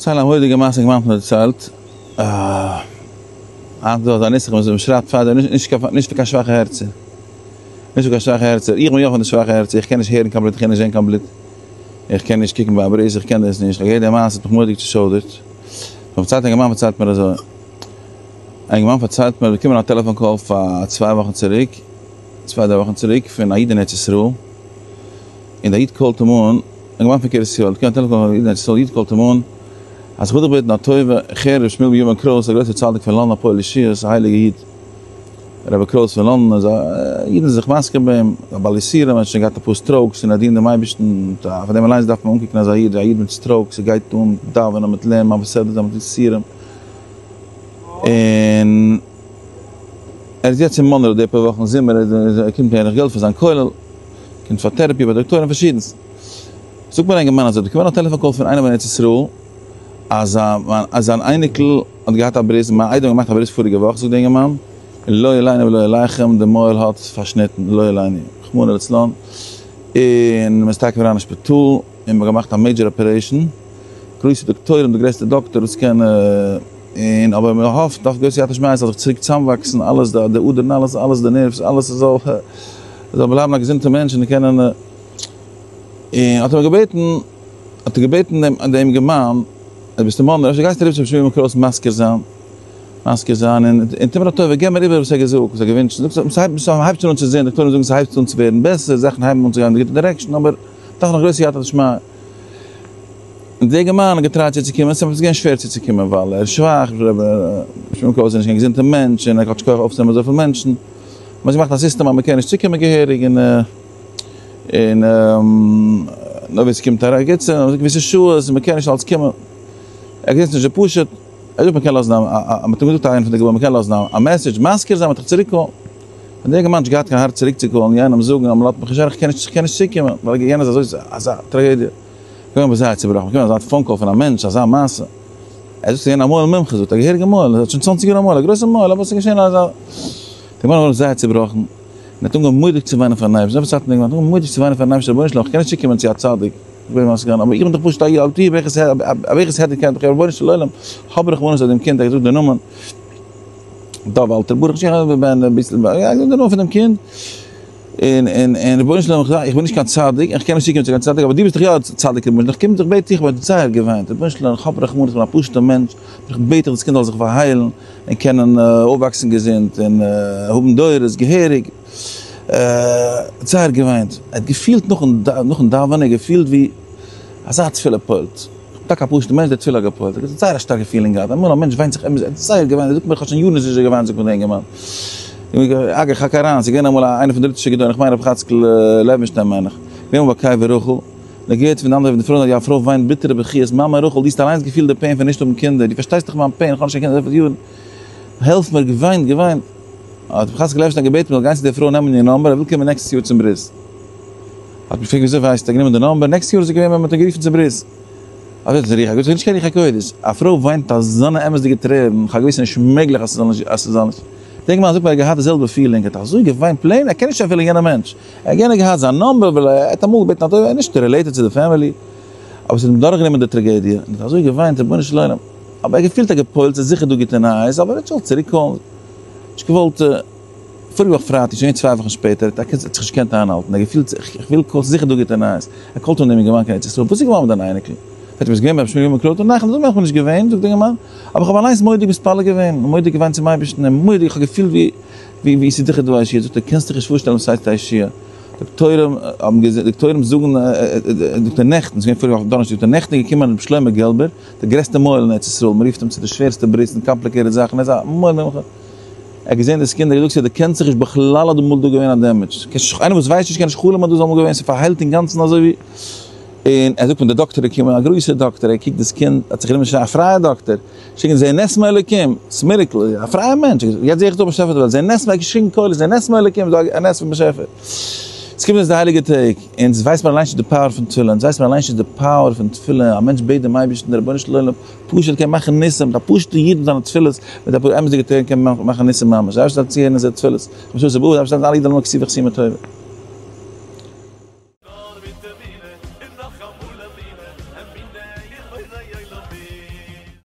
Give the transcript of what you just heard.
ס'איז א מורא'דיגע מעשה געמאכט מיר דערציילט. היינט איז דא אזא נוסח וואס מען שרייבט פאר די נישט נישט פאר קיין שוואכע הערצער. נישט פאר קיין שוואכע הערצער. איך בין יא פון די שוואכע הערצער. איך קען נישט הערן קיין בלוט, איך קען נישט זען קיין בלוט. איך קען נישט קוקן ביי א ברית, איך קען דאס נישט. איך האב געהערט די מעשה האט מיך מורא'דיג צושוידערט. פארציילט א אינגערמאן פארציילט מיר אזוי. א אינגערמאן פארציילט מיר ער האט באקומען א טעלעפאן call פאר צוויי וואכן צוריק, צוויי דריי וואכן צוריק, פון א איד אין ארץ ישראל. און דער איד call ט אים אן, אינגערמאן פון קרית יואל, האט באקומען א טעלעפאן פון א איד אין ארץ ישראל, איד call ט אים אן, אז איך וויל דיך בעטן א טובה, איך הער ר' שמואל בנימין קרויס, א גרויסער צדיק פון לאנדאן, א פועל ישועות, א הייליגער איד, רבי קרויס פון לאנדאן איז א, אידן זענען זיך מזכיר ביי אים, א בעל יסורים, ער האט שוין געהאט אפאר strokes און ער דינט דעם אייבערשטן, פאר דעם אליינס דארף מען אנקוקן אזא איד, א איד מיט strokes, ער גייט אן דאווענען מיט לערנען, מעביר סדרה זיין מיט יסורים, און ער איז יעצט אין מאנרא די פאר וואכן זומער, ער קומט הערן געלט פאר זיין כולל, קומט פאר therapy ביי דאקטוירים פארשידענס. זאגט מיר א אינגערמאן אז ער האט באקומען א טעלעפאן call פון איינעם אין ארץ ישראל אז זיין אייניקל האט געהאט א ברית, מיין איידעם האט געמאכט א ברית פאריגע וואך זאגט די אינגערמאן, און לא עלינו ולא עליכם, די מוהל האט פארשניטן, לא עלינו, רחמנא לצלן, און מען איז טאקע אריין אין שפיטאל און מען האט געמאכט א major operation, גרויסע דאקטוירים, די גרעסטע דאקטאר וואס קען, און אבער מען האפט אויף גרויס סייעתא דשמיא עס זאל זיך צוריק צוזאמוואקסן אלעס, די אדערן אלעס, אלעס די nerves, אלעס עס זאל זאל בלייבן א געזונטע מענטש און קענען. און האט ער געבעטן, האט ער געבעטן דעם דעם אינגערמאן, אז ביסט אין מאנרא, אפשר גייסטו אריבער צו רבי שמואל קרויס מזכיר זיין, מזכיר זיין, און און טו מיר א טובה, געב מיר איבער וואס ער האט געזאגט, וואס ער האט געווינטשן, זאגט ס'הייבט ס'הייבט שוין אן צו זען, דאקטוירים זאגן ס'הייבט אן צו ווערן בעסער, זאכן הייבן אן צו גיין אין די גוטע direction, אבער דארף נאך גרויס סייעתא דשמיא. און דער אינגערמאן האט געטרייט צוצוקומען, ס'איז געווען שווער צוצוקומען, ווייל ער איז שוואך, רבי שמואל קרויס איז נישט קיין געזונטער מענטש, און ער האט נישט כח אויפצונעמען אזויפיל מענטשן, מ'האט געמאכט א סיסטעם אז מ'קען נישט צוקומען געהעריג, און. און נאר ווען ס'קומט אריין גוט צו געוויסע שעות און מ'קען נישט אלץ קומען, ער געזעצט נישט די פשוט, ער זאגט מ'קען לאזן א, מ'האט אים געזאגט איינער פון די גבאים מ'קען לאזן א message מזכיר זיין מ'וועט דיך צוריק call ן, און דער אינגערמאן האט נישט געהאט קיין הארץ צוריק צו call ן יענעם זאגן אז מ'לאזט מיך נישט אריין כ'קען נישט כ'קען נישט צוקומען ווייל יענער איז אזוי אזא טראגעדיע, געווען אבער זייער צובראכן, באקומען אזא phone call פון א מענטש אזא מעשה, ער זאגט ס'איז געווען א מוהל מומחה זאגט א געהעריגע מוהל, ער האט שוין צוואנציג יאר א מוהל א גרויסע מוהל אבער ס'איז געשען אזא, דער אינגערמאן איז געווארן זייער צובראכן. און האט אנגעהויבן מורא'דיג צו וויינען פארן אייבערשטן, עפעס האט ער אנגעהויבן מורא'דיג צו וויינען פארן אייבערשטן, רבונו של עולם איך קען נישט צוקומען צו א צדיק, איך בין מסכן, אבער איך בין דאך פשוט א איד, על פי וועלכע סדר קען איך, רבונו של עולם, האב רחמנות אויף דעם קינד, ער האט געזאגט די נאמען, דוב אלטער ברוך השם, בן אביסל, ער האט געזאגט די נאמען פון דעם קינד, און און און רבונו של עולם איך בין נישט קיין צדיק, איך קען נישט צוקומען צו קיין צדיק, אבער דו ביסט דאך יא א צדיק רבונו של עולם, איך קום דיך בעט איך, האט זייער געוויינט, רבונו של עולם איך האב רחמנות, איך בין א פשוט'ער מענטש, איך בעט דיך דאס קינד זאל זיך פארהיילן, און קענען אויפוואקסן געזונט און האבן דורות געהעריג, האט זייער געוויינט, ער האט געפילט נאכן דאווענען, ער האט געפילט ווי אזא תפילה פועל'ט, איך בין טאקע א פשוט'ער מענטש, די תפילה האט געפועל'ט, ער האט זייער א שטארקע feeling געהאט, אמאל א מענטש וויינט זיך אמת, ער האט זייער געוויינט, ער זאגט מיר איך האב שוין יארן נישט אזוי געוויינט זאגט מיר דער אינגערמאן, אגב איך האק אריין, ס'איז געווען אמאל איינער פון די ליטווישע גדולים, איך מיין רבי חאצקל לעווינשטיין מיין איך, געווען אמאל ביי קבר רחל, און ער געהערט פון די אנדערע פון די פרוי אז א פרוי וויינט ביטערע בכיות, מאמע רחל דו האסט אליינס געפילט די pain פון נישט האבן קינדער, דו פארשטייסט דאך מיין pain, איך האב נישט קיין קינדער אזויפיל יארן, העלף מיר, געוויינט, געוויינט, האט רבי חאצקל לעווינשטיין געבעטן מען זאל גיין צו די פרוי נעמען איר number, ער וויל קומען next יאר צום ברית. האט מען געפרעגט וויאזוי ווייסטו, ער האט גענומען די number, next יאר איז ער געווען ווען מען האט אים גערופן צום ברית. אזוי איז רוח הקודש, נישט קיין רוח הקודש, א פרוי וויינט אזאנע אמת'דיגע טרערן, כ'האב געוואוסט ס'איז נישט מעגליך אז ס'זאל נישט, אז ס'זאל נישט. דער אינגערמאן זאגט מיר ער האט געהאט די זעלבע feeling, ער האט אזוי געוויינט plain, ער קען נישט אפילו יענע מענטש, ער האט יענער געהאט זיין number ווייל ער האט אמאל געבעטן א טובה, ער איז נישט related צו די family, אבער ס'האט אים דורכגענומען די טראגעדיע, און ער האט אזוי געוויינט, רבונו של עולם, אבער ער האט געפילט ער האט געפועלט, ס'איז זיכער דא גוטע נייעס, אבער ער האט נישט געוואלט צוריק call ן, נישט געוואלט, פאריגע וואך פרייטאג, שוין געווען צוויי וואכן שפעטער, ער האט זיך נישט געקענט איינהאלטן, ער האט געפילט איך וויל call ן, ס'איז זיכער דא גוטע נייעס, ער call ט אן דעם אינגערמאן קיין ארץ ישראל, וואס איז געווארן מיט דיין אייניקל? זאגט ער, ביסט געווען ביים שמואל יאמר קלויטער? ניין, כ'בין נאכנישט נישט געווען, זאגט דער אינגערמאן, אבער כ'האב אליינס מורא'דיג מתפלל געווען, מורא'דיג געוויינט צום אייבערשטן, און מורא'דיג, כ'האב געפילט ווי ווי ווי ס'איז זיכער דא א ישועה, זאגט ער, קענסט דיך נישט פארשטעלן וואס הייסט א ישועה, דאקטוירים האבן געזאגט, דאקטוירים זאגן, זאגט ער נעכטן, ס'איז געווען פאריגע וואך דאנערשטאג, זאגט ער, נעכטן איז געקומען ר' שלמה געלבער, דער גרעסטער מוהל אין ארץ ישראל, מ'רופט אים צו די שווערסטע ברית'ן, complicated זאכן, ער איז א מוהל מומחה, ער האט געזען דאס קינד, ער האט געזאגט, ס'דערקענט זיך נישט בכלל אז דא אמאל דא געווען א damage, איינער וואס ווייסט נישט קען נישט חלומ'ן אז דא איז אמאל געווען, ס'איז פארהיילט אינגאנצן אזוי ווי. און ער זאגט מיר דער דאקטער איז געקומען, א גרויסער דאקטער, ער קוקט דאס קינד, האט זיך גענומען שרייען, א פרייער דאקטער, שריגן זה נס מאלוקים, ס'איז miracle, א פרייער מענטש, יעצט זע איך דא באשעפער די וועלט, זה נס מאלוקים, געשריגן קולות, זה נס מאלוקים, דא א נס פון באשעפער. עס קומט אונז די הייליגע טעג, אונז ווייסט מיר אליינס נישט די power פון תפילה, אונז ווייסט מיר אליינס נישט די power פון תפילה, א מענטש בעט דעם אייבערשטן, דער רבונו של עולם, פשוט קען מאכן ניסים, מיט א פשוט'ע איד מיט זיינע תפילות, מיט אפאר אמת'דיגע טרערן קען מען מאכן ניסים ממש, דער אייבערשטער זאל צוהערן אונזערע תפילות, אלע אידן זאלן האבן כתיבה וחתימה טובה.